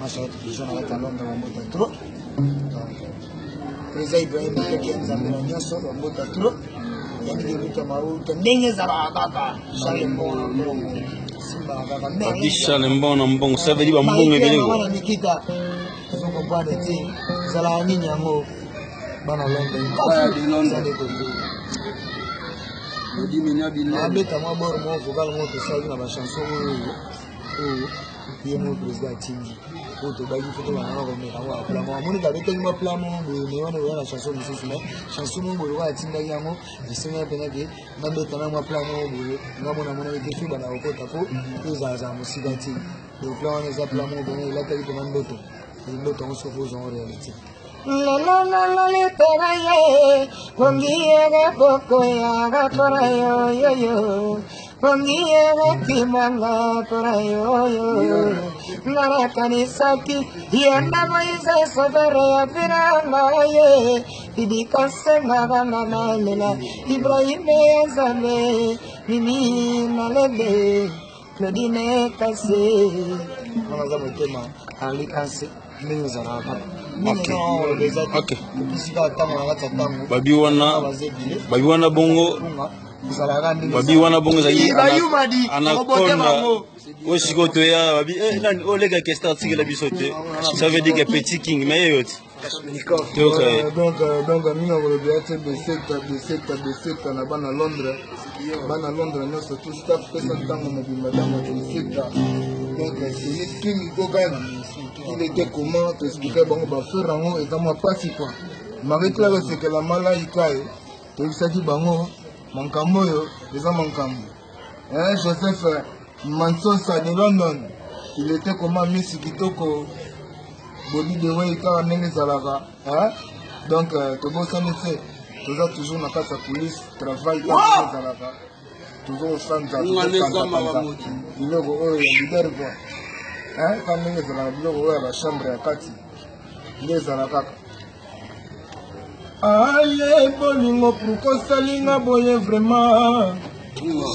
Mama Charlotte Pigeon na kati ya Londres, bambota trop. Donc, président Ibrahim Muteke ya Nzambe na nyonso, bambota trop. Yannick Eluta Mauta, ndenge ezalaka kaka, Charles Mbongo na mbongo. Simbaka kaka. Babi Charles Mbongo na mbongo, ça veut dire bambongo ebele ko. Wana Nikita, ozo comprendre te, ezalaka nini yango bana Londres. Abeta mwa bor mwa vocal moko tosalaki na bachanson oyo oyo ye moko président atindi oyo tobaki fo tobandaka komeka yango ya plan moko amoni kabetaki mwa plan moko boye me wana oya na chanson mosusu me chanson moko boye lokola atindaki yango esengaki mpenza ke nabeta na mwa plan moko boye nga mona monaki te fi banda kokota mpo ezalazala mosika te. Donc plan wana eza plan moko mpenza elataki mpenza ndoto, ndoto yango soki ozwa yango réalité. Lelo nalali mpona ye pongi yaka poko yaka mpona yo yoyo pongi yaka kimanga mpona yoyo nga nakanisaki yo na Moise sovere ya vinanga ye ibikasengaka nga nalela Ibrahime ya Nzambe mimi nalele Claudine Kase wana aza motema Arli Anse ndenge ezalaka kaka mingi eza te topesi kaka ntango na kati ya ntango. Babi wana, babi wana bongo, ezalaka ndenge babi wana bongo ezalaki bayumadi anaconda oyo sikoyo toya babi nani oyo leka kester atikela biso te. Ça veut dire que petit king mais yeyo ti toyoka ye. Donc mingi akolobela te. Beseta, beseta, beseta na bana Londres, bana Londres nyonso tout, staff pesa ntango mobimba, ntango beseta. Donc c'est King Gogan, il était comment toexplike bango bafere yango eza mwa pasi quoi. Marie Claire esekela malaika ye, toyebisaki bango makambo oyo eza makambo. Joseph Mansosa de London, il était comment misi kitoko Bobi de Way kaka ndenge ezalaka. Donc tobosani te, toza toujours na kati ya police travail kaka ndenge ezalaka, tozokosanza biloko oyo ya leader quoi, kaka ndenge ezalaka, biloko oyo ya bachambre ya kati nde ezala kaka. Aye bolingo, pourquoi osalinga boye vraiment,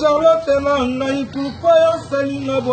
Charlotte na ngai? Pourquoi osalinga boye?